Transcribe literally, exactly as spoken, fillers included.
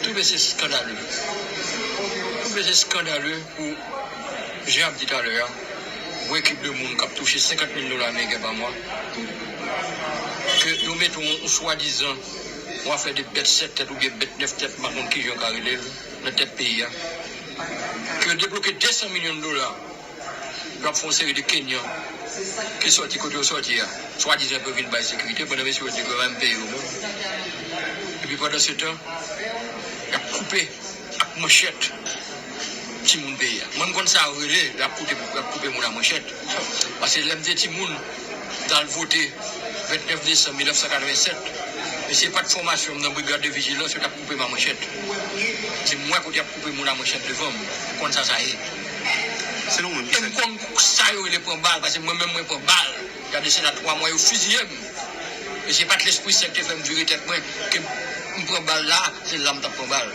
Twouve se skandale. Twouve se skandale pou, jan ap di talè a, yon ekip de moun k ap touche senkant mil dola ameriken pa mwa, ke yo mete yon, yon swadizan yon afè de bèt sèt tèt oubyen bèt nèf tèt, m pa konn kijan yo ka rele l, nan tèt peyi a, ke yo debloke de san milyon dola. Yo ap fè yon seri de Kenyan ki sòti kote yo sòti a, swadizan pou yo vin bay sekirite, pandan mesye yo di yo pa menm peye yo menm. Epi pandan se tan, y ap koupe ak manchèt timoun peyi a. Mwen, m konn sa yo rele, y ap koupe, y ap koupe moun a manchèt. Paske lè m te timoun, m t al vote vennèf desanm mil nèf san katrevennsèt. Mesye pa t fòmasyon m nan brigad de vijilans, yo t ap koupe m a manchèt. Se mwen kote y ap koupe moun a manchèt devan m. M konn sa sa ye. Se nou menm ki fè. E m konn sa yo rele pran bal, paske mwen menm mwen pran bal. Gade, se nan twa mwa yo fiziye m. E se pa t lespri sen k te fè m vire tèt mwen, ke m pran bal la, se la m t ap pran bal.